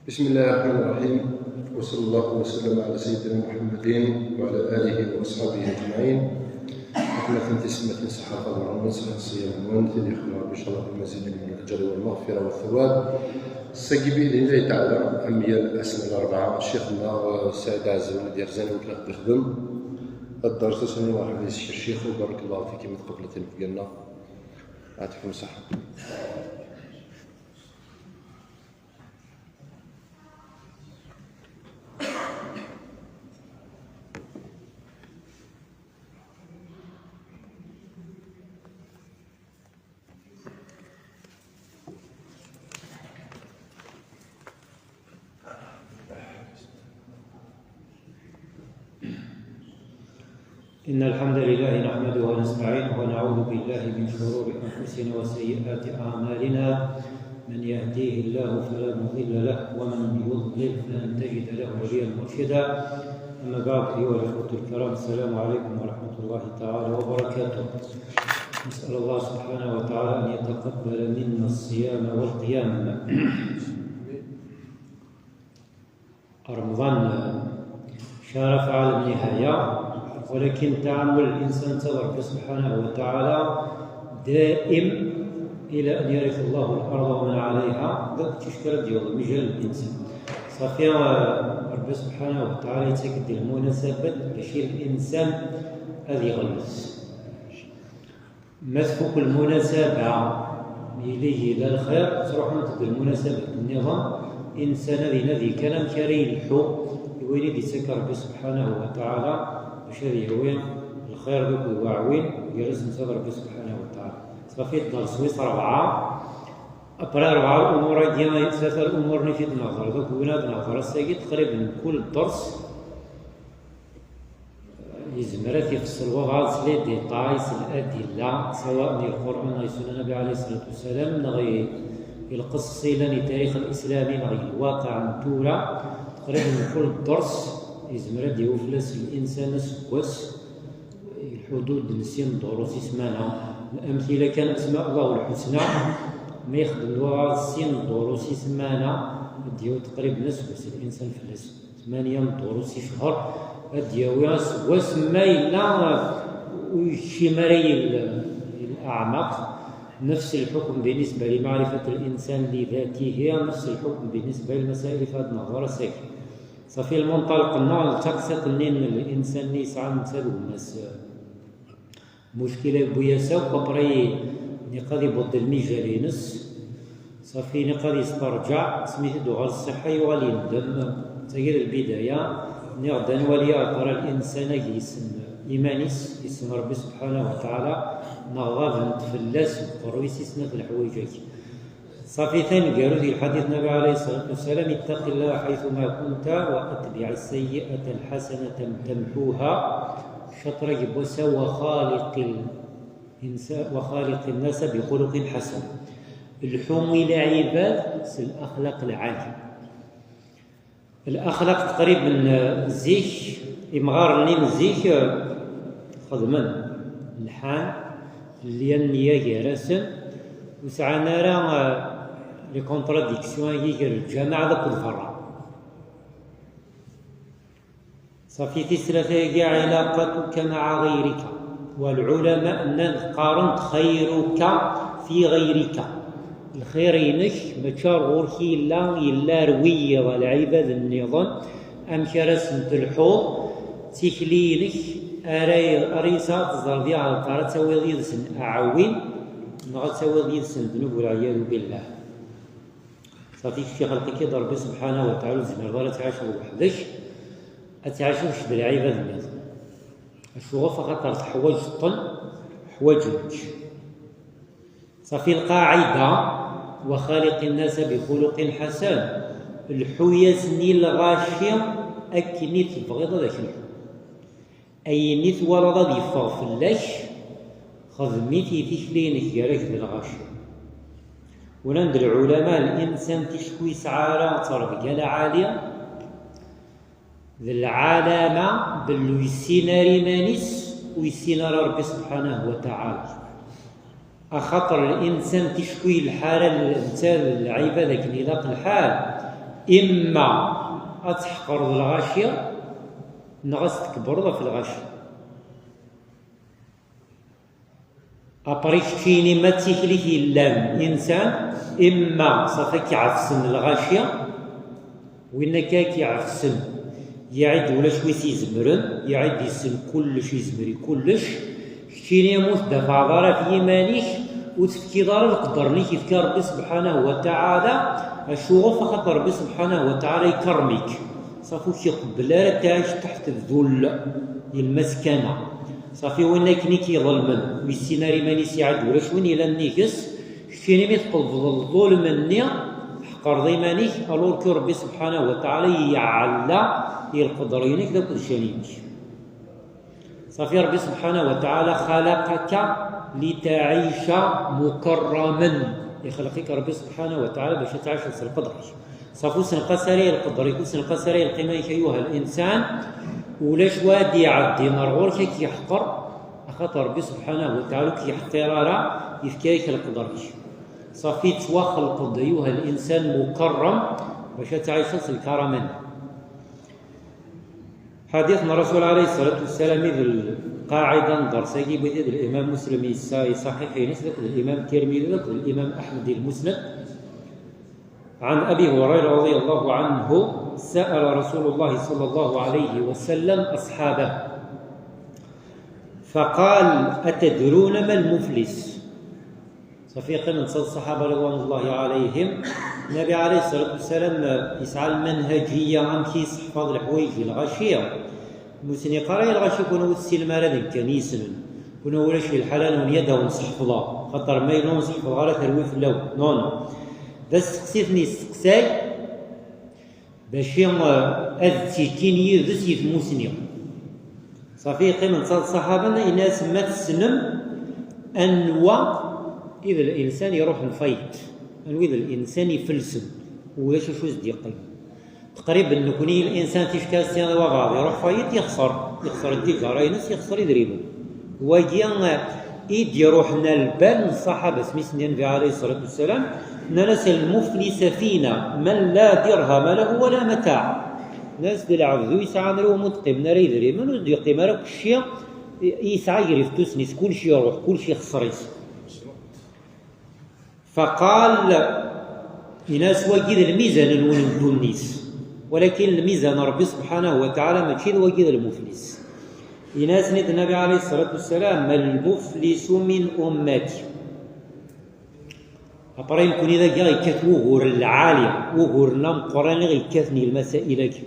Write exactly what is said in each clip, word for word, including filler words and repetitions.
بسم الله الرحمن الرحيم، وصلى الله وسلم على سيدنا محمد وعلى آله وأصحابه أجمعين. Atmaten tisetmatin, ṣaḥḥa lxaḍer-nwen, ṣaḥḥa ṣṣyam-nwen, ad ixdem Ṛebbi, ncallah, bima zidna min al-ajri wal maɣfira wa thawab. Sagi bi idni Llahi taɛala, am yal ass n larebɛa, ccix-nneɣ, eh, Saɛid Ɛezzawan, ad yerzan akken ad yexdem ad d-ḍerrsen. Merḥba yes-k a ccix, u barakallahu fik, imi tqebleḍ tinebga-nneɣ. Ɛṭikum ṣṣeḥḥa. إن الحمد لله نحمده ونستعينه ونعوذ بالله من شرور أنفسنا وسيئات أعمالنا. من يهديه الله فلا مضل له ومن يضلل فلن تجد له وليا مرشدا. أما بعد، أيها الإخوة الكرام، السلام عليكم ورحمة الله تعالى وبركاته. نسأل الله سبحانه وتعالى أن يتقبل منا الصيام والقيام. Remḍan, eh, caraf ɛala nniḥaya, walakin taɛamul linsan d Ṛebbi subḥanahu wa taɛala daim ila an yarisa Llahu l-arḍa wa man ɛalayha, d acu kan ad d-yaweḍ mejal n linsan. Ṣafi, eh, Ṛebbi subḥanahu wa taɛala yettak-d lmunasabat bac linsan ad iɣellet. Ma tfuk lmunasaba, yili yella lxir, ttruḥunt-d lmunasabat nniḍen, insan ad inadi kan amek ara yelḥu i wayen i d-yettak Ṛebbi subḥanahu wa taɛala, bac ad yawi lxir d akked waɛwin gar-asen d Ṛebbi subḥanahu wa taɛala. Ṣafi, d-ners wis ṛebɛa. Après ṛebɛa lumuṛ-agi, tlata lumuṛ-nni i d-nehḍer, d akked win ad nehḍer ass-agi, taqriben mkul dders yezmer ad t-ifṣel wabɛaḍ s les détails, s ladilla, sawa di Lqur'an neɣ di Ssunna Nnbi ɛalayhi ṣṣalatu wassalam, neɣ i, i lqeṣṣ yellan di tarix lislami, neɣ i lwaqiɛ n tura. Taqriben mkul dders yezmer ad d-yawi fell-as linsan aseggas, lḥudud n sin ddurus i ssmana. Amthila kan, asma Llah lḥusna, ma yexdem wabɛaḍ sin ddurus i ssmana, ad d-yawi taqriben aseggas linsan fell-as. Tmanya n ddurus i ccher, ad d-yawi aseggas ma yella ur yekcim ara i l-, i leɛmeq. Nefs lḥukm binisba li maɛrifat linsan li datihi, nefs lḥukm binisba li lmasail i fad nehḍer ass-agi. Ṣafi, lmunṭalq-nneɣ d taqsiṭ-nni n linsan-nni yesɛan netta d gma-s. Muckil-a yewwi-as akk, après, niq ad ibudd lmijal-ines, ṣafi, niq ad yestarǧaɛ, asmi t-id-tuɣal ṣṣiḥa, yuɣal yendem. D tagi d lbidaya. Nniɣ-d ad nwali aṭar n linsan-agi yessen iman-is, yessen Ṛebbi subḥanahu wa taɛala, neɣ ɣabent fell-as deg uqerruy-is i snat leḥwayeǧ-agi. Ṣafi, taneggarut di lḥadit n Nnbi ɛalayhi ṣṣalatu wassalam: اتق الله حيثما كنت وأتبع السيئة الحسنة تمحها. Ccaṭer-agi n wass-a: وخالق الإنسان، وخالق الناس بخلق حسن. Lḥu i lɛibad s laxlaq lɛali. Laxlaq taqriben, eh, zik, imɣaren-nni n zik, eh, xedmen, lḥan, llan nniya gar-asen, ur sɛan ara, eh, les contradictions-agi gar lǧameɛ d akked berra. Ṣafi, tis tlata-agi: علاقتك مع غيرك. Wa lɛulama nnan, qqaren-d: خيرك في غيرك. Lxir-inek mačči ar ɣur-k i yella, yella ar wiyiḍ, ar lɛibad nniḍen. Amek ara sen-telḥuḍ? D tikli-inek ara, ara yesɛa teẓreḍ, yeɛreḍ ara ad tawiḍ yid-sen aɛwin, neɣ ad tawiḍ yid-sen ddnub, والعياذ بالله. Ṣafi, kečč ixleq-ik-id Ṛebbi subḥanahu wa taɛala, ur tezmireḍ ara ad tɛiceḍ weḥd-k, ad tɛiceḍ kečč d lɛibad nniḍen. Acuɣef? Axaṭer teḥwaǧeḍ-ten, ḥwaǧen-k. Ṣafi, lqaɛida: وخالق الناس بخلق حسن. Lḥu-yasen i lɣaci akken i tebɣiḍ ad ak-lḥun. Ayen i twalaḍ ad yeffeɣ fell-ak, xdem-it i tikli-inek gar-ak d lɣaci. Unan-d lɛulama, linsan ticki ur yesɛi ara ttrebga lɛali, d lɛalama belli ur yessin ara iman-is, ur yessin ara Ṛebbi subḥanahu wa taɛala. Axaṭer linsan ticki lḥal, netta d lɛibad akken ilaq lḥal, Imma ad tḥeqreḍ lɣaci, neɣ ad tettkebreḍ ɣef lɣaci. Après keččini ma d tikli-k yellan insan, imma ṣafi ad k-iɛefsen lɣaci, win akka ad k-iɛefsen, iɛid ulac wi s-izemren, iɛid yessen kullec, izmer i kullec. Keččini ur tdafɛeḍ ara ɣef yiman-ik, ur tefkiḍ ara leqder-nni k-yefka Rebbi subḥanahu wa taɛala. Acuɣef? Axaṭer Rebbi subḥanahu wa taɛala ikerrem-ik. Ṣafi ur k-iqebbel ara ad tɛiceḍ taḥt ddul, di lmaskana. Ṣafi win akken i k-iḍelmen, ur yessin ara iman-is, iɛad ulac win ilan nnig-s. Keččini mi tqebleḍ ḍḍulm-nni, tḥeqreḍ iman-ik, alors que Rebbi subḥanahu wa taɛala iɛella i lqedr-inek d akked ccan-inek. Ṣafi Rebbi subḥanahu wa taɛala خلقك لتعيش مكرما. Ixleq-ik Rebbi subḥanahu wa taɛala bac ad tɛiceḍ s lqedr-ik. Ṣafi ur senqas ara i lqedr-ik, ur senqas ara i lqima-ik, ayuha linsan. Ulac wa ad iɛeddin ar ɣur-k ad k-yeḥqer, axaṭer Rebbi subḥanahu wa taɛala ur k-yeḥqir ara, yefka-yak lqedr-ik. Ṣafi ttwaxelqeḍ, ayuha linsan, mukarram, bac ad tɛiceḍ s lkarama-nni. Ḥadit n Rasul alayhi ṣṣalatu wassalam i d lqaɛida n dders-agi, wid i d Limam Muslim yessa i ṣaḥiḥ-ines, akked Limam Tirmidi, akked Limam Aḥmed i Lmusnad. عن أبي هريرة رضي الله عنه سأل رسول الله صلى الله عليه وسلم أصحابه فقال: أتدرون ما المفلس؟ Ṣafi yeqqim netta d ṣṣaḥaba ridwanullahi alayhim. Nnabi alayhi ṣṣalatu wassalam yesɛa lmanhajiya, amek i yesseḥfaḍ leḥwayeǧ i lɣaci. Ur sen-yeqqar ara i lɣaci, kunwi ur tessinem ara d nekk kan i yessnen. Kunwi ulac di lḥala-nwen ad awen-sḥefḍeɣ, xaṭer ma yella ur sḥefḍeɣ ara terwi fell-awen. Non, non. D asteqsi i ten-yesteqsay, bac, eh, ad ttikkin yid-s i tmusni. Ṣafi yeqqim netta d ṣṣaḥaba, yenna-as: ma tessnem anwa i d linsan iruḥen fayt, anwa i d linsan ifelsen, ulac acu i s-d-yeqqim. Teqriben nekni, linsan ticki as-tiniḍ i wabɛaḍ iruḥ fayt, yexṣer, yexṣer ttijara-ines, yexṣer idrimen. Wagi, eh, i d-iruḥen ar lbal n ṣṣaḥaba, asmi s-nnan Nnbi alayhi ṣṣalatu wassalam, nnan-as: المفلس فينا من لا درهم له ولا متاع. Nnan-as: d lɛebd ur yesɛan ara, umi ur d-qqimen ara idrimen, ur d-yeqqim ara kecci i yesɛa gar ifettusen-is, kullec iruḥ, kullec ixṣer-it. فقال: Ini-as, wagi d lmizan-nwen n ddunit, walakin lmizan n Rebbi subḥanahu wa taɛala mačči d wagi d lmuflis. Ini-asen-id Nnabi alayhi ṣṣalatu wassalam: المفلس من أمتي. Après, nekkni dagi yekkat wugur lɛali, wugur-nni ameqqran i ɣ-yekkaten i lmasail-agi.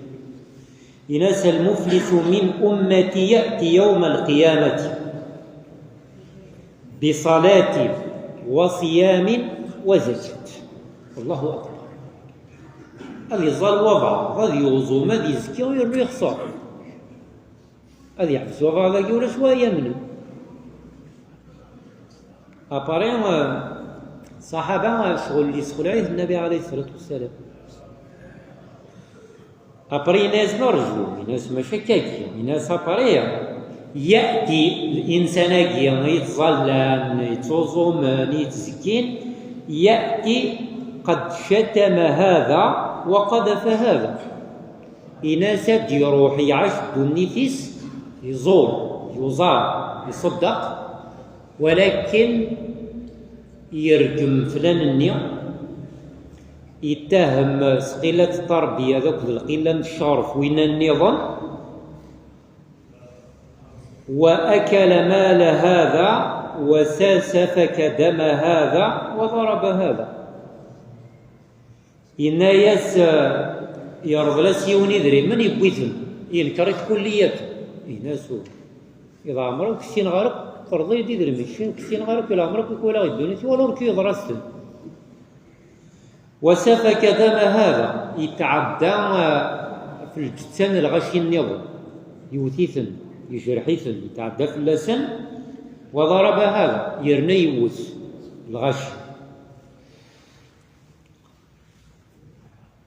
Ini-as: المفلس من أمتي يأتي يوم القيامة بصلاة وصيام وزكاة. الله أكبر. Ad iẓẓal wabɛaḍ, ad yuẓum, ad izki, yernu yexṣer. Ad yeḥbes wabɛaḍ-agi, ulac wa yamnen. Après, eh, ṣṣaḥaba, eh, ccɣel yessexleɛ-it Nnabi alayhi ṣṣalatu wassalam. Après, yenna-as: نرجو، yenna-as: mačči akkagi, yenna-as: après, يأتي الإنسان-agi yettẓallan, yettuẓumen, yettsekkin, يأتي قد شتم هذا وقذف هذا. Ini-as ad d-iruḥ iɛac ddunit-is, iẓul, yuẓar, iṣeddeq, walakin yergem flan-nni, yettahem s qillat n tarbiya d akked lqilla n ccerf winna nniḍen, وأكل مال هذا وسفك دم هذا وضرب هذا. Yenna-yas, eh, yerḍel-as yiwen idrimen, yewwi-ten, yenker-it kulliyat. Yenna-as: "Iḍ ɛemṛi ur k-ssineɣ ara akk, terḍiḍ idrimen, ur k-ssineɣ ara akk, i leɛmeṛ akk i k-walaɣ di ddunit, wala ur k-yeḍra s-ten." وسفك دم هذا, yetɛedda, eh, f lǧetta n lɣaci nniḍen, yewwet-iten, yejreḥ-iten, yetɛedda fell-asen. وضرب هذا, yerna yewwet lɣaci.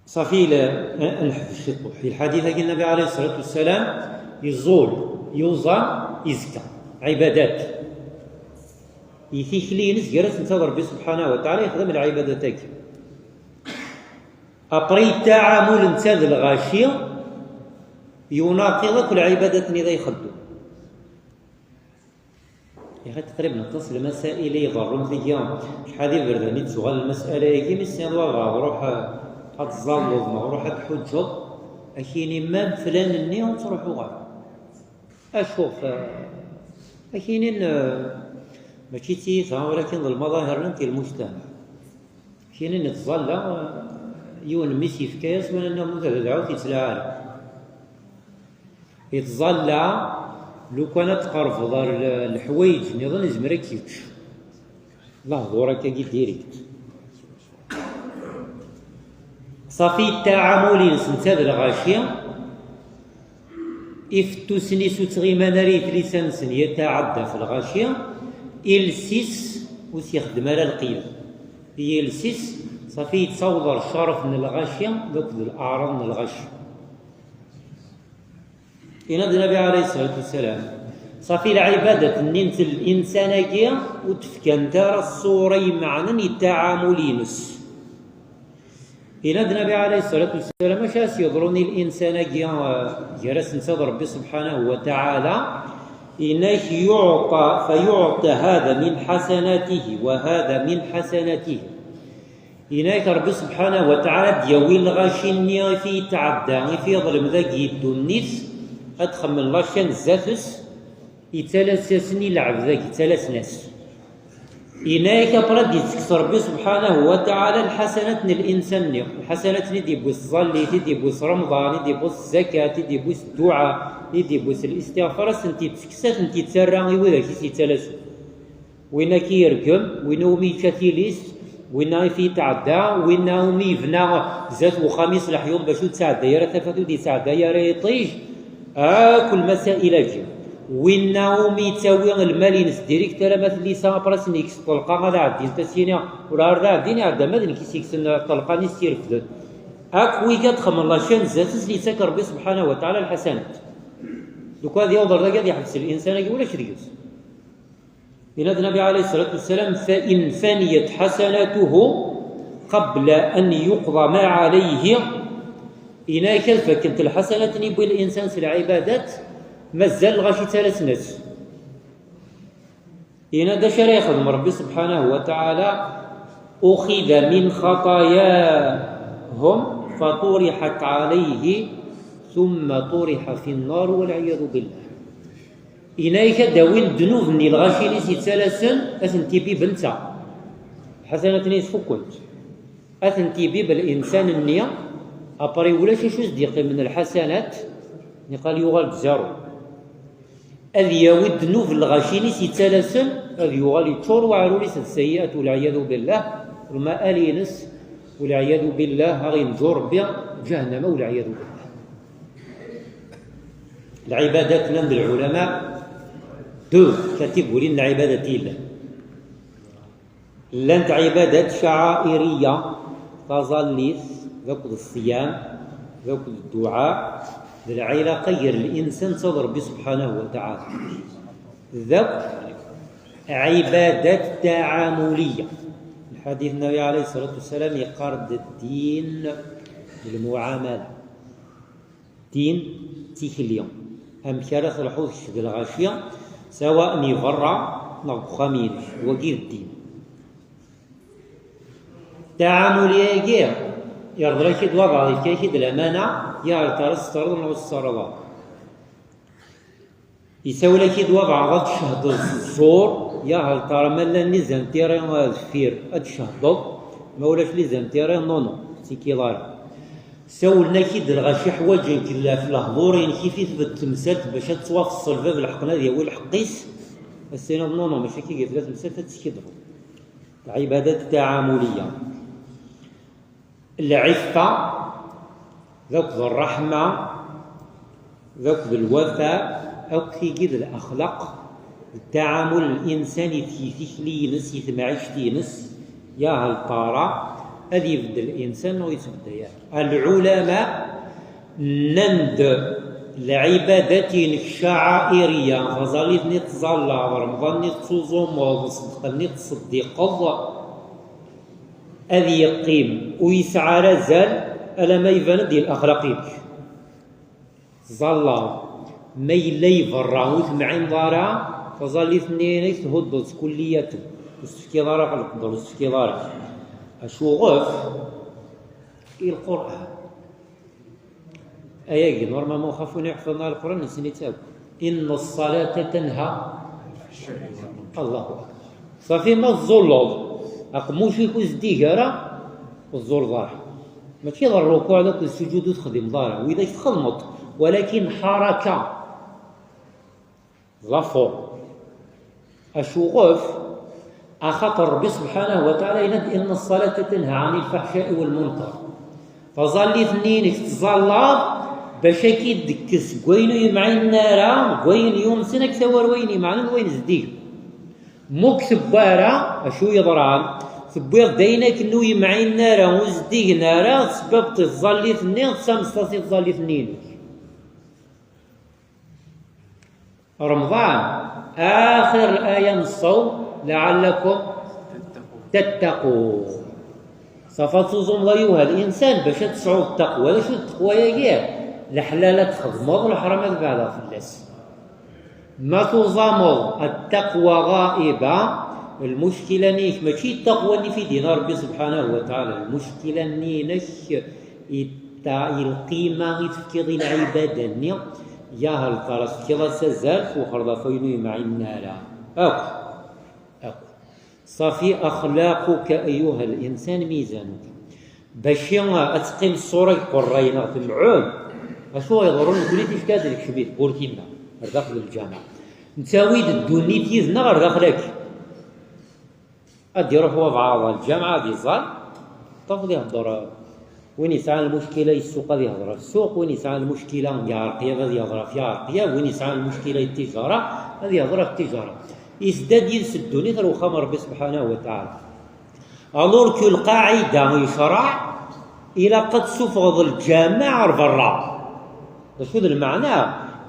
Ṣafi, la, ad neḥbes ciṭuḥ. Lḥadit-agi, Nnabi alayhi ṣṣalatu wassalam yeẓẓul, yuẓam, izka. Ɛibadat. I tikli-ines gar-asent d Rebbi subḥanahu wa taɛala yexdem lɛibadat-agi. Après ttaɛamul netta d lɣaci, yunaqiḍ akk lɛibadat-nni d ay ixeddem. Iɣi taqrib n aṭas lmasail i iḍerrun tigi, acḥal iberdan i d-tuɣal lmasala-agi, mi s-tiniḍ wa dɣa ruḥ ad tẓalleḍ neɣ ruḥ ad tḥuǧǧeḍ, ad k-yini mam flan-nni ur ttruḥuɣ ara. Acuɣef? Ad k-yinin, eh, mačči d tiyita, walakin d lmaḍahir n lmujtamaɛ. Kinin ittẓalla, yiwen mmi-s yefka-yas, wala nniḍen d adɛu, ur t-yettlaɛi ara. Ittẓalla, lukan ad tqerbeḍ ar l-, leḥwayeǧ nniḍen, izmer ad k-yečč. Lehdur akkagi direct. Ṣafi ttaɛamul-ines netta d lɣaci, ifettusen-is ur ttɣiman ara i tlisa-nsen, yataɛadda f lɣaci, iles-is ur s-ixeddem ara lqima. I yiles-is, ṣafi yettaweḍ ar ccaref n lɣaci d akked leɛraḍ n lɣaci. Yenna-d Nabi alayhi ṣṣalatu wassalam, ṣafi lɛibadat-nni n linsan-agi ur d-fkant ara ṣṣura imeɛnen i ttaɛamul-ines. Yenna-d Nabi alayhi ṣṣalatu wassalam, acu ara s-yeḍrun i linsan-agi, eh, gar-as netta d Ṛebbi subḥanahu wa taɛala? Yenna-k, yuɛṭa, fayuɛṭa hada min ḥasanatihi wa hada min ḥasanatihi. Yenna-k Ṛebbi subḥanahu wa taɛala ad d-yawi lɣaci-nni i fi yetɛedda, i fi yeḍlem dagi i ddunit, ad d-xemmen lɣaci-a zdat-s, yettalas-asen i lɛebd-agi, ttalasen-as. Yenna-yak après ad d-yettekkes Ṛebbi subḥanahu wa taɛala lḥasanat n linsan-nni. Lḥasanat-nni i d-yewwi s tẓallit, i d-yewwi s Remḍan, i d-yewwi s zzakat, i d-yewwi s dduɛa, i d-yewwi s listiɣfar, ad sent-yettekkes, ad tent-yettarra i widak i s-yettalasen. Winna ki yergem, winna umi yečča tilist, winna i fi yetɛedda, winna umi yebna zdat wexxam-is leḥyuḍ bac ur d-tɛedday ara tafat, ur d-yettɛedday ara iṭij, akk lmasail-agi. Winna umi yettawi lmal-ines direct alamma tlisa, après ad sen-yekkes ṭṭelqa ad ɛeddin, tasini ur ara d ɛeddin, iɛedda ma d nekk i s-yekksen ṭṭelqa-nni s tirefdet. Akk wigi ad xemmen lacan zdat-s, yettak Ṛebbi subḥanahu wa taɛala lḥasanat. Lukan ad yaweḍ ar dagi ad yeḥbes linsan-agi, ulac deg-s. Yenna-d Nabi alayhi ṣṣalatu wassalam, فإن فنيت حسناته قبل أن يقضى ما عليه. Yenna-yak ad fakkent lḥasanat-nni yewwi linsan s lɛibadat, mazal lɣaci ttalasen-as. Yenna-d acu ara yexdem Ṛebbi subḥanahu wa taɛala, أخذ من خطاياهم فطرحت عليه ثم طرح في النار والعياذ بالله. Yenna-yak ad d-awin ddnub-nni, lɣaci-nni s-yettalasen, ad tent-ibib netta. Lḥasanat-nni sfukkent. Ad tent-ibib linsan-nni, après ulac acu s-d-yeqqimen n lḥasanat, niqal yuɣal-d zéro. Ad yawi ddnub n lɣaci-nni s-yettalasen, ad yuɣal yeččur waɛrur-is d sayyi'at, walɛiyadu billah, lmaal-ines, walɛiyadu billah, ad ɣ-inǧu Ṛebbi ǧahennama, walɛiyadu billah. Lɛibadat, nnan-d lɛulama, deux catégories n lɛibadat i yellan. Llant ɛibadat caɛairiya, taẓallit, d akked ṣṣyam, d akked dduɛa, d lɛilaqa gar linsan d Ṛebbi subḥanahu wa taɛala. D akk ɛibadat taɛamuliya. Lḥadit Nnabi alayhi ṣṣalatu wassalam yeqqar-d ddin d lmuɛamala. Ddin d tikli, amek ara telḥuḍ kečč d lɣaci, sawa i berra neɣ deg uxxam-inek, wagi d ddin. Taɛamuli-agi, yerḍel-ak-id wabɛaḍ, yefka-ak-id lamana, ya hal tara s-terreḍ neɣ ur s-terreḍ ara. Isawel-ak-id wabɛaḍ ad tcehdeḍ s ẓẓur, ya hal tara ma llan les intérêts deffir ad tcehdeḍ, ma ulac les intérêts, non, non, ur tettikiḍ ara. Sawlen-ak-id lɣaci ḥwaǧen-k ɣef lehdur-inek i tbedd temsalt bac ad tettwafeṣṣel bab lḥeqq ad yawi lḥeqq-is, ad s-tiniḍ non, non, mačči akka i tella temsalt, ad teskiḍbeḍ. Lɛibadat taɛamuliya. Lɛiffa, d akked ṛṛeḥma, d akked lwafa, akk tigi d laxlaq, d taɛamul n linsan i tikli-ines, i temɛict-ines, ya hal tara ad ibeddel linsan neɣ ur yettbeddil ara. Lɛulama nnan-d lɛibadat-inek caɛairiya, taẓallit-nni tettẓallaḍ, remḍan-nni tettuẓumeḍ, ṣṣedqa-nni tettṣeddiqeḍ, ad yeqqim ur yesɛi ara azal, Alamma iban-d di lexlaq-ik. Tẓallaḍ. Ma yella iberra ur temɛineḍ ara, taẓallit-nni-inek thuddeḍ-tt kulliyatan. Ur s-tefkiḍ ara leqder, ur s-tefkiḍ ara. Acuɣef? I Lqur'an. Ayagi, normalement, xaf win iḥefḍen Lqur'an, nessen-itt akk. Inna ṣṣalata tanha. Allahu akbar. Ṣafi, ma tẓulleḍ, aqemmuc-ik ur zeddig ara, ur tẓulleḍ ara. Mačči d rrukuɛ akked sujud ur texdimeḍ ara, widak txedmeḍ, walakin ḥaraka. Ḍafu. Acuɣef? Axaṭer Ṛebbi subḥanahu wa taɛala yenna-d: "Inna ṣṣalata tanha ɛanil faḥca'i wal munkar." Taẓallit-nni-inek tẓallaḍ bac ad k-id-tekkes seg wayen ur yemɛinen ara, deg wayen yumsen, ad k-tawi ar wayen yemɛnen, d wayen zeddigen. Ma ur k-tewwi ara, acu yeḍran? Tewwiḍ-d ayen akken ur yemɛinen ara, ur zeddigen ara, tesbabbeḍ i tẓallit-nni, tessamseḍ-as i tẓallit-nni-inek. Remḍan, axir laya n ṣṣawm, laɛallakum tattaqun. Ṣafi, ad tuẓumeḍ ayuha linsan bac ad tesɛuḍ ttaqwa. D acu d ttaqwa-yagi? Leḥlal ad txedmeḍ, leḥram ad beɛdeḍ fell-as. Ma tuẓameḍ ttaqwa ɣaiba, lmuckila-nni-inek mačči d ttaqwa-nni i d-yenna Ṛebbi subḥanahu wa taɛala, lmuckila-nni-inek i ta-, i lqima i tefkiḍ i lɛibada-nni, ya hel tara tefkiḍ-as azal, twexxreḍ ɣef wayen ur yemɛinen ara. Akk, akk. Ṣafi, axlaquka ayuha linsan mizanuka. Bac ad teqqim ṣṣura deg uqerray neɣ temɛum, acu i iḍerrun? Nekkni ticki ad nekcem i tewwurt-inna ar daxel n lǧameɛ. Nettawi-d ddunit yid-neɣ ar daxel-agi. Ad d-iruḥ wabɛaḍ ɣer lǧameɛ ad iẓẓal, tafeḍ ihedder, win yesɛan lmuckila i ssuq ad ihder ɣef ssuq, win yesɛan lmuckila n yiɛerqiyab ad ihder ɣef yiɛerqiyab, win yesɛan lmuckila i ttijara ad ihder ɣef ttijara. Isdad yid-s ddunit ar wexxam n Ṛebbi subḥanahu wa taɛala. Alors que lqaɛida yecreɛ, ilaq ad tessufɣeḍ lǧameɛ ar berra. D acu d lmeɛna?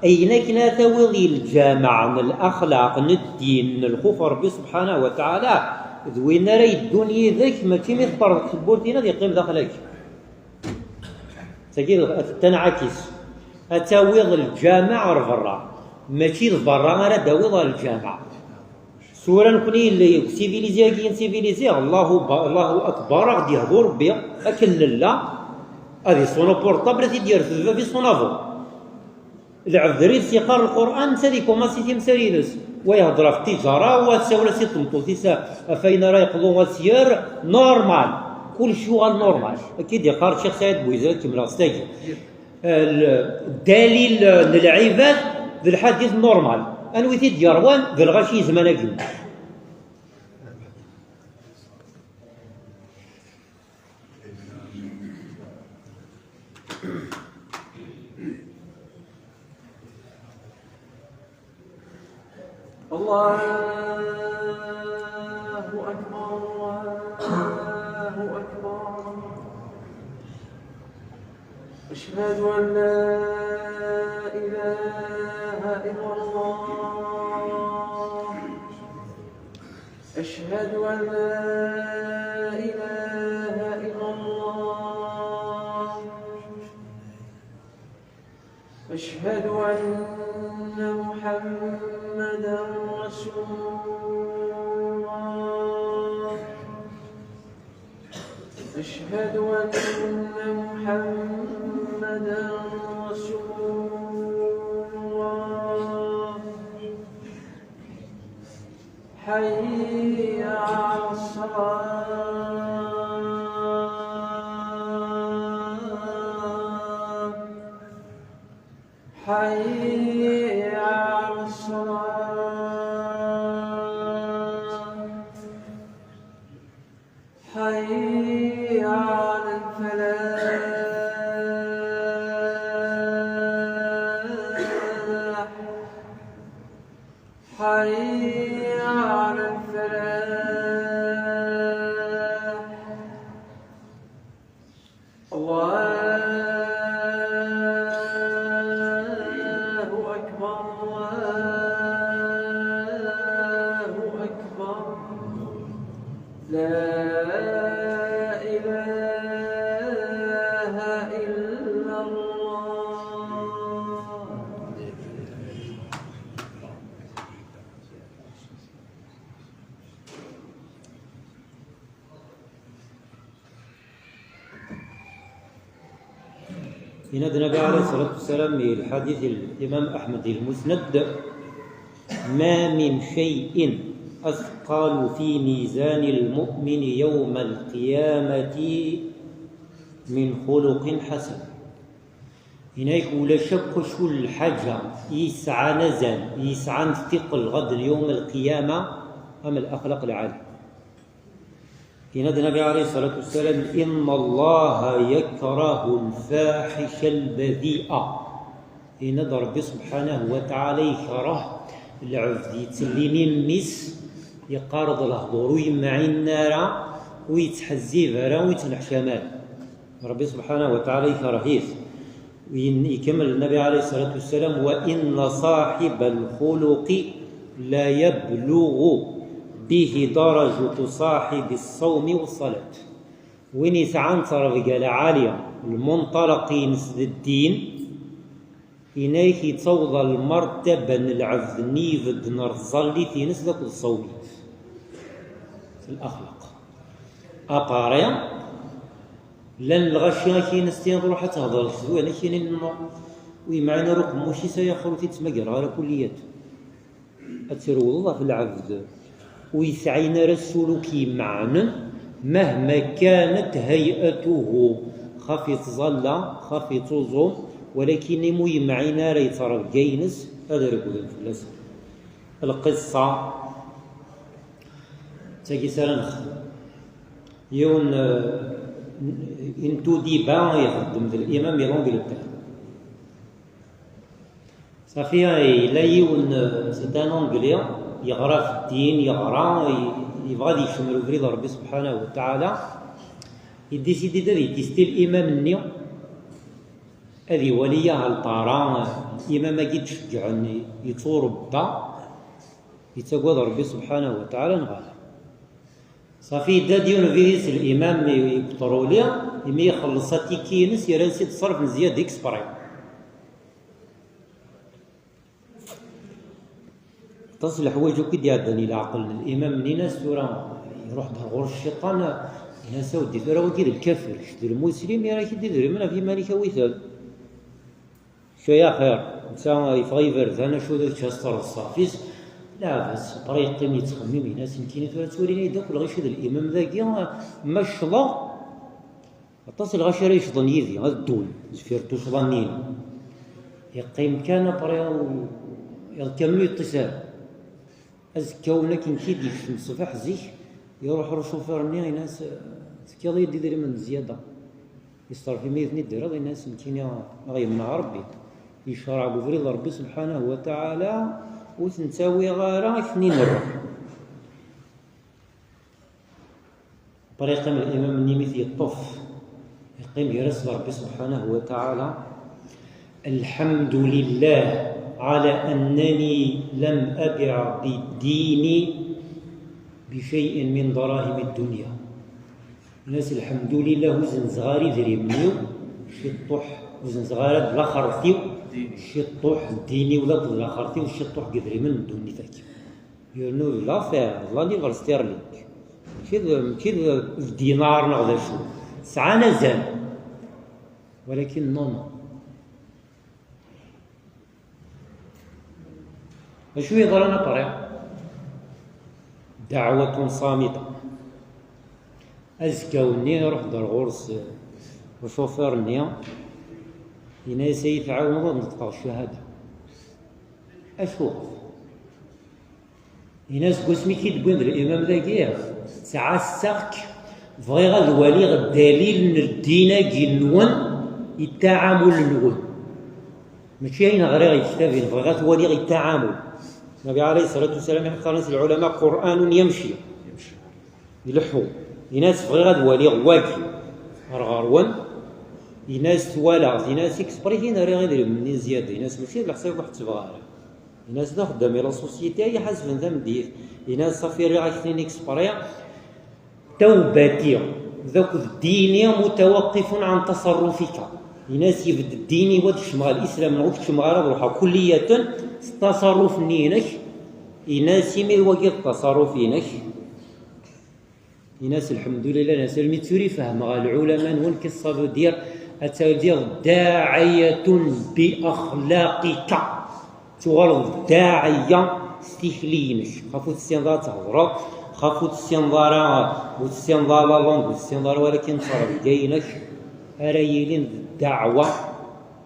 Ayen akken ara tawiḍ i lǧameɛ n laxlaq, n ddin, n lxuf n Ṛebbi subḥanahu wa taɛala, d win ara yeddun yid-k, mačči mi tferreḍ tewwurt-in ad yeqqim daxel-agi. Tagi d tanɛakist. Ad tawiḍ lǧameɛ ar berra, mačči d berra ara d-tawiḍ ɣer lǧameɛ. Tura nekni yella deg civilisé-agi i nettcivilizi, Allahu ba-, Allahu akbar, a ɣ-d-yehdu Rebbi akken nella, ad iṣun uportabl, ad t-id-yerfed bab-is son avant. Lɛebd rrid s-yeqqar Lqur'an, netta ad ikumaṣi timsal-ines. Wa ihedder ɣef ttijara, wa tsawel-as i tmeṭṭut-is ɣef wayen ara yeqḍu asyer, normal. Kullec yuɣal normal. Akka i d-yeqqar Ccix Saɛid Bouizid, ad kemmleɣ s tagi. L-, ddalil n lɛibad d lḥadit normal. Anwa i t-id-yerwan? D lɣaci n zzman-agi. الله أكبر، الله أكبر. أشهد أن لا إله إلا الله. أشهد أن لا إله إلا الله. أشهد أن محمدا رسول الله. أشهد أن محمدا رسول الله. حي على الصلاة. حي على الصلاة. حي على الفلاح. حي على الفلاح. الله أكبر، الله أكبر. لا إله Yenna-d Nnbi ɛalayhi ṣṣalatu wassalam di lḥadit n Imam Aḥmed di Lmusnad: "Ma min cay'in athqalu fi mizan lmu'mini yawma lqiyamati min xuluqin ḥasan." Yenna-ak ulac akk acu n lḥaǧa yesɛan azal, yesɛan tiqqel ɣaden yawma lqiyama am laxlaq lɛali. Yenna-d Nnbi ɛalayhi ṣṣalatu wassalam: "Inna Allaha yakrahu lfaḥica lbadi'a." Yenna-d Ṛebbi subḥanahu wa taɛala yekreh lɛebd yettellin i mmi-s, yeqqar-d lehdur ur yemɛin ara, ur yettḥezzib ara, ur yettneḥcam ara. Ṛebbi subḥanahu wa taɛala yekreh-it. Yen-, ikemmel Nnbi ɛalayhi ṣṣalatu wassalam: "Wa inna ṣaḥiba lxuluqi la yabluɣu bihi darajutu ṣaḥibi ṣṣawmi wassalat." Win yesɛan ttrebga lɛali, lmunṭalaq-ines d ddin, yenna-ak yettaweḍ ar lmertaba n lɛebd-nni ibedden ar tẓallit-ines d akked ṣṣawm-ines. Fi laxlaq. Apari, llan lɣaci ak-inin s tin truḥ ad tehder d ked wan ak-inin: "Ur yemɛin ara uqemmuc-is, ay axir ur t-id-ttmagareɣ ara kulliyat." Ad trewleḍ ɣef lɛebd ur yesɛin ara ssuluk imeɛnen, mahma kanat hay'atuhu, xaf yettẓalla, xaf yettuẓum, walakin imi ur yemɛin ara yettrebga-ines, ad reglen fell-as. Lqissa d tagi s ara nexdem. Yiwen, eh, n-, n tudiba ixeddem d l'imam di l'Angleterre. Safi, yella yiwen, eh, c'est un Anglais, yeɣra f ddin, yeɣra, i-, yebɣa ad yekcem ar ubrid n Ṛebbi subḥanahu wa taɛala, yedisidi ad yetisti l'imam-nni, ad iwali ya hal tara, eh, imam-agi d-ceggɛen, yetturebba, yettagad Ṛebbi subḥanahu wa taɛala neɣ ala. Safi, yedda-d yiwen ubrid s l'imam i, i upeṭruli, imi ixelleṣ atiki-ines, yerra-as-id ṣṣerf n Ziyad exprès. Aṭas n leḥwayeǧ akk i d-iɛeddan i leɛqel n l'imam-nni, yenna-as tura, iruḥ-d ɣer ɣur-s cciṭan, yenna-as: "A weddi, tura wagi d lkafir, kečč d lmuslim, yerra-ak-id idrimen ɣef yiman-ik, awi-ten." Kečč ay axir, netta yeffeɣ iberdan, acu d kečč ad s-terreḍ ṣṣerf-is? Leɛbas, après yeqqim yettxemmim, yenna-as: "Nekkini tura ttwalin-iyi-d akk lɣaci d l'imam dagi, ma ccḍeɣ, aṭas n lɣaci ara yecḍen yid-i, ad ddun deffir tuccḍa-nni-inu." Yeqqim kan, après, iḍ kamel ur yeṭṭis ara. Azekka-wen akken k-id-yekcem ṣṣbeḥ zik, iruḥ ɣer ucufir-nni, yenna-as: "Tefkiḍ-iyi-d idrimen n zzyada. Yesserf imi i ten-id-terriḍ?" Yenna-as: "Nekkini, aɣ-yemneɛ Ṛebbi. Yecreɛ deg ubrid n Ṛebbi subḥanahu wa taɛala, ur ten-ttawiɣ ara, ad k-ten-in-rreɣ." Après yeqqim l'imam-nni mi t-yeṭṭef, yeqqim gar-as d Ṛebbi subḥanahu wa taɛala: "Alḥamdu lillah ɛala annani lam abiɛ biddini bi cay'in min darahimi ddunya." Yenna-as: "Lḥemdulillah, ur zenzeɣ ara idrimen-iw ciṭṭuḥ, ur zenzeɣ ara d laxert-iw ciṭṭuḥ, ddin-iw d akked laxert-iw ciṭṭuḥ deg idrimen n ddunit-agi." Yernu d l'affaire, d la livre sterling. Mačči d, mačči d, d dinar neɣ d acu. Sɛan azal. Walakin non, non. D acu yeḍran après? Dɛwatun ṣamita. Azekka-nni iruḥ-d ar ɣur-s, eh, ucufir-nni, yenna-yas: "Ad iyi-tɛawneḍ ad neṭqeɣ ccahada?" "Acu?" Yenna-as: "Seg wasmi i k-id-wwin d l'imam dagi, ttɛassaɣ-k, bɣiɣ ad waliɣ ddalil n ddin-agi-nwen i ttaɛamul-nwen. Mačči ayen ɣriɣ i ktabi, bɣiɣ ad t-waliɣ i ttaɛamul." Nnbi ɛalayhi ṣṣalatu wassalam, qqaren-as lɛulama: "Qur'anun yamci." Ileḥḥu. Yenna-as: "Bɣiɣ ad waliɣ wagi ar ɣer-wen." Yenna-as: "Twalaɣ-t." Yenna-as: "Exprès i n-rriɣ idrimen-nni n zzyada." Yenna-as: "Mačči d leḥsab ur ḥettbeɣ ara." Yenna-as: "D axeddam i la société, ay ḥasben tameddit." Yenna-as: "Ṣafi, rriɣ-ak-ten exprès. Tawbati d akked ddin-i mutawaqifun ɛan taṣarrufika." Yenna-as: "Ibedd ddin-iw ad kecmeɣ ɣer lislam neɣ ur kecmeɣ ara, ad ruḥeɣ kulliyaten s ttaṣarruf-nni-inek." Yenna-as: "Imi d wagi d ttaṣarruf-inek." Yenna-as: "Lḥemdulillah." Yenna-as: "Almi d tura i fehmeɣ lɛulama-nwen, qu'est-ce que ça veut dire Ad tiliḍ daɛiyatun bi axlaqika. Tuɣaleḍ daɛiya s tikli-inek. Xaf ur tessineḍ ara ad thedreḍ, xaf ur tessineḍ ara, ur tessineḍ ara la langue, ur tessineḍ ara, walakin ttrebga-inek ara yilin d ddeɛwa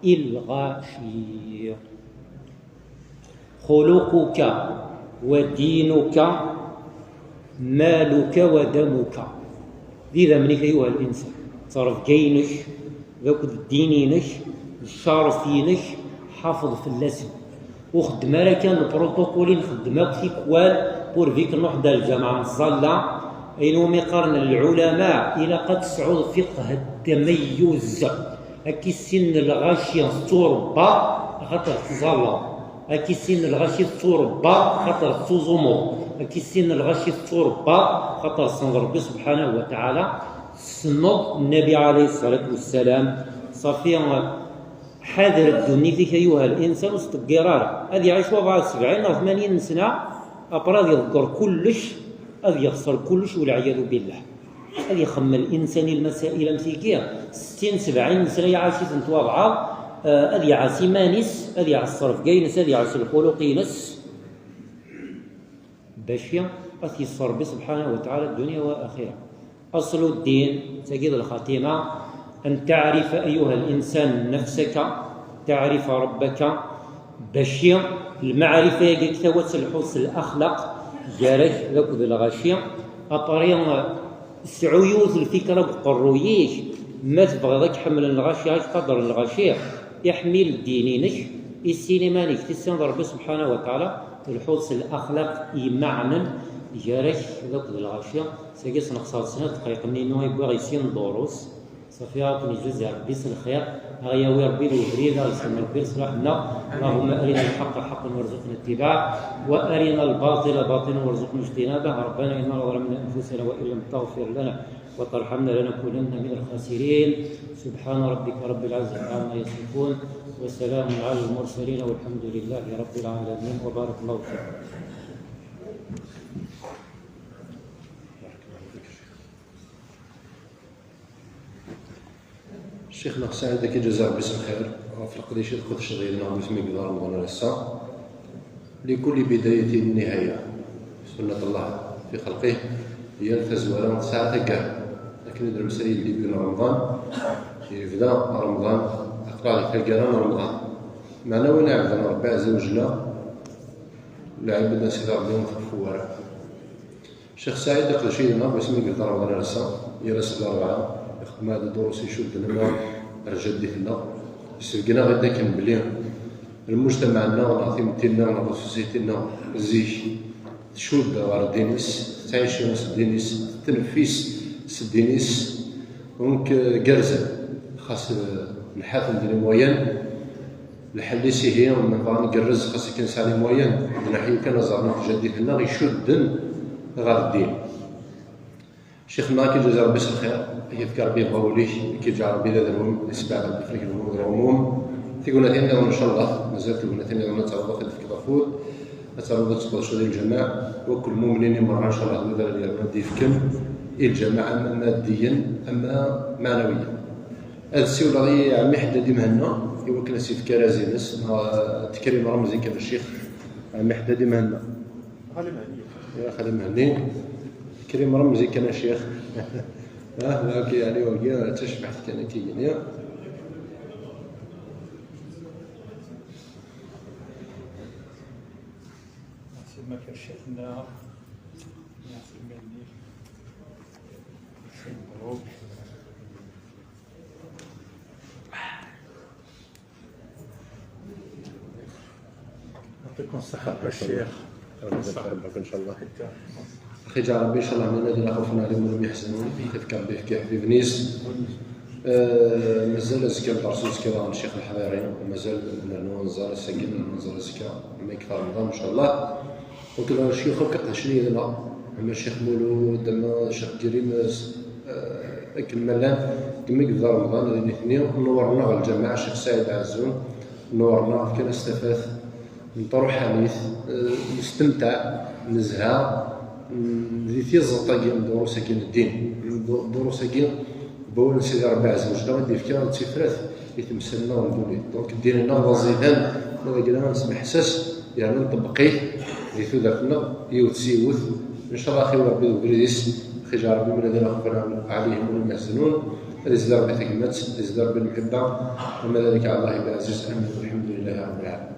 i lɣaci. Xuluquka wa dinuka, maluka wa damuka. D idammen-ik, ayuha linsan. Ttrebga-inek, d akked ddin-inek, d ccaref-inek, ḥafeḍ fell-asen. Ur xeddem ara kan lprotokul i nxeddem akk tikwal, pour bi k-nruḥ da lǧameɛ nẓalla. Ayen umi qqaren lɛulama, ilaq ad tesɛuḍ fiqh tamayyuz. Ad k-issinen lɣaci tetturebba, axaṭer tettẓallaḍ. Ad k-issinen lɣaci tetturebba, axaṭer tettuẓumeḍ. Ad k-issinen lɣaci tetturebba, axaṭer tessneḍ Rebbi subḥanahu wa taɛala, tessneḍ Nnabi ɛalayhi ṣṣalatu wassalam. Ṣafi, ḥader ddunit-ik, ayuha linsan, ur s-ṭegger ara. Ad iɛic wabɛaḍ sebɛin neɣ tmanyin n sna, après ad iḍegger kullec, ad yexṣer kullec, walɛiyadu billah. Ad ixemmel insan i lmasail am tigi, settin, sebɛin n sna iɛac-itent wabɛaḍ, eh, ad iɛas iman-is, ad iɛas ttrebga-ines, ad iɛas lxuluq-ines. Baci ad t-yesser Rebbi subḥanahu wa taɛala ddunya wa axira. Aslu ddin, tagi d lxatima, an taɛrifa ayuha linsan nafsaka, taɛrifa rabbaka, baci lmaɛrifa-agi ad k-tawi ad telḥuḍ s laxlaq gar-ak d akked lɣaci. Apari, sɛu yiwet lfikra deg uqerruy-ik, ma tebɣiḍ ad k-ḥemmlen lɣaci, ad k-qadren lɣaci, iḥmil ddin-inek, issin iman-ik, tissineḍ Rebbi subḥanahu wa taɛala, telḥuḍ s laxlaq imaɛnen gar-ak d akked lɣaci. Sagi sneqseɣ-d snat dqayeq-nni-inu i wwiɣ i sin durus. Ṣafi, ad ken-yejjazi Rebbi s lxir, ad ɣ-yawi Rebbi di ubrid, ad ɣ-yesselm Rebbi leṣlaḥ-nneɣ. اللهم أرنا الحق حقا وارزقنا اتباعه، وأرنا الباطل باطلا وارزقنا اجتنابه. ربنا إننا ظلمنا أنفسنا وإن لم تغفر لنا وترحمنا لنكونن من الخاسرين. سبحان ربك رب العزة عما يصفون، وسلام على المرسلين، والحمد لله رب العالمين. وبارك الله فيكم. Ccix-nneɣ Saɛid, ad k-iǧazi Rebbi s lxir ɣef leqdic i tqedceḍ yid-neɣ bu tmegda Remḍan ar ass-a. لكل بداية نهاية. سنة الله في خلقه. Yal tazwara tesɛa taggara. Akken i d-nemsal i début n Remḍan, yebda Remḍan, aql-aɣ di taggara n Remḍan. Meɛna win iɛebden Rebbi Ɛezza wa Jella, lɛibad n Sidi Rebbi ur nxeff wara. Ccix Saɛid, aqeddac-nneɣ, wasmi i yebda Remḍan ar ass-a, yal ass d larebɛa, ixeddem-aɣ-d durus icudden ama ar jaddit-nneɣ, yessebgen-aɣ-d akken belli lmujtamaɛ-nneɣ neɣ timetti-nneɣ neɣ tusiti-nneɣ zik tcudd ɣer ddin-is, tettɛici s ddin-is, tettneffis s ddin-is, donc, euh, gerrzen, xas, euh, nḥaten-d les moyens, lḥell-is ihi, ma bɣan gerrez, xas akken sɛan les moyens, d neḥyu kan ad ẓren akk jaddit-nneɣ icudden ɣer ddin. Ccix-nneɣ, ad k-iǧazi Rebbi s lxir, ad k-yefk Rebbi yebɣa wul-ik, ad k-yeǧǧ Rebbi d adrum, yessebɛed Rebbi fell-ak lhumum d lɣumum. Tignatin nniḍen, ncallah, mazal tignatin nniḍen ad terreḍ, ad tefkeḍ afud, ad terreḍ ad tqedceḍ i lǧameɛ, wakk lmumnin i merra, ncallah, d wid ara d-yerren ad d-yefken i lǧameɛ, ama maddiyen, ama meɛnawiyen. Ad ssiwleɣ i ɛemmi Ḥeddad Imhenna, i wakken ad s-yefk arraz-ines, neɣ, eh, Tekrim Remzi kan ccix, ɛemmi Ḥeddad Imhenna. Ya xali Mhenni, Tekrim Remzi kan a ccix. Ah, ok, yani, wagi, d tacbaḥt kan akka yini. Merci, ma kan ccix-nneɣ. Merci, Mhenni. Merci, mebrouk. يعطيكم الصحة الشيخ. ربك إن شاء الله. أخي جا ربي إن شاء الله من الذين خوفنا عليهم ولم يحزنون. يحفظك ربي في حبيب نيس. آه، مازال أزكى الدرس، أزكى الشيخ الحضيري، ومازال نرنو نزار السكين، نرنو نزار الزكاة، ما يكثر رمضان إن شاء الله. وكذا الشيوخ كقشني لنا، أما الشيخ مولود، أما الشيخ جريمس، آه، أكل ملان، كما يقدر رمضان، هذه الاثنين، نورنا الجماعة، الشيخ سعيد عزون، نورنا، كان استفاد من طروحانيت، آه، نستمتع، نزهى، م، دي تيزط تاقي دروس كاين الدين، دروس كاين Wawal n Sidi Ṛebbi Ɛezza wa Jella i d-yefka d tifrat i temsal-nneɣ n ddunit. Donc ddin-nneɣ d aẓidan, ma d agla ad nesmeḥses yerna nṭebbeq-it di tudert-nneɣ yiwet s yiwet. Ncallah, axi Ṛebbi d ubrid-is, axi Ṛebbi ma d ayen ixefran ɛalayhim ur yehzanun, ad izdi Ṛebbi tagmat, ad izdi Ṛebbi lmuḥibba, wa ma dalika ɛala Llahi bi ɛziz, amin, walḥemdu lillahi Ṛebbil ɛalamin.